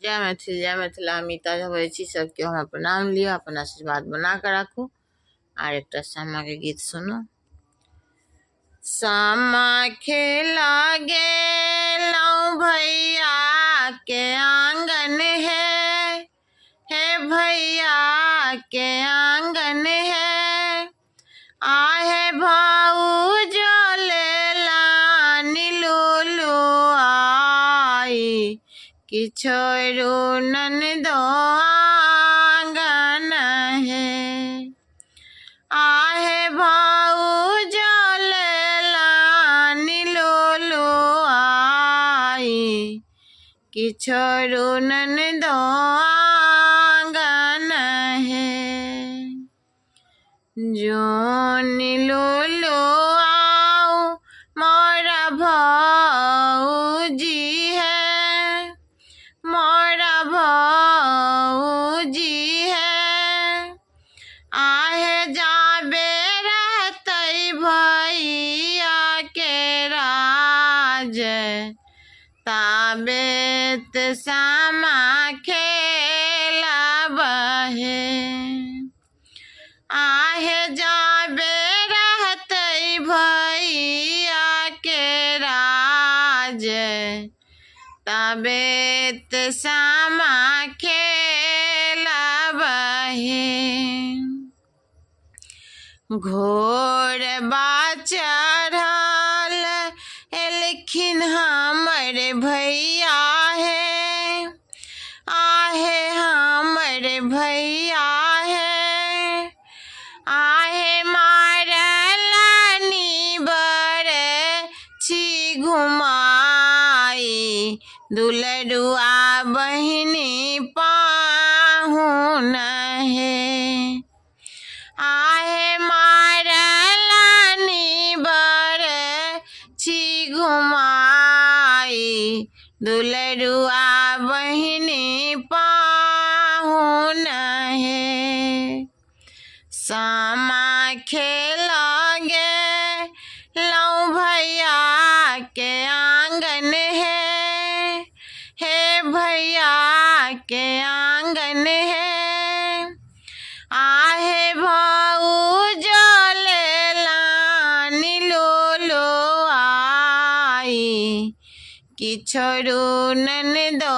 जय मैथिल, जय मिथिला। अमिता झा बजै छी। सबके हमर प्रणाम लिअ, अपन आशीर्वाद बना कऽ राखू। आर एकटा सामाके गीत सुनू। सामा खेला गेलहुँ भैया के आंगन है, हे भैया के आंगन है। आहे भाऊ लेलानी लुलु आई कि छोड़ू ननदो आंगन है। आहे भाऊ लेलानी लुलु आई कि छोड़ू ननदो आंगन है। जोन लुलु आओ मोरा भौजी है, मोरा भौजी है। आहे जाबे रहतै भैया के राज, ताबेत सामा खेलब हे। आहे जाबे रहतै भैया के राज, तबेत सामा खेलब हे। घोड़बा चढ़ल एलखिन हमर भैया हे, आहे हमर भैया हे। आहे मारलनि बर छी घुमाई, दुलरुआ बहिनी पाहुन हे। आहे मारलनि बर छी घुमाई, दुलरुआ बहिनी पाहुन हे। सामा खेल गे लौ भैया के आंगन हे, हे भैया के आंगन हे। आहे भाऊ लेलानी लुलु आई कि छोड़ू ननदो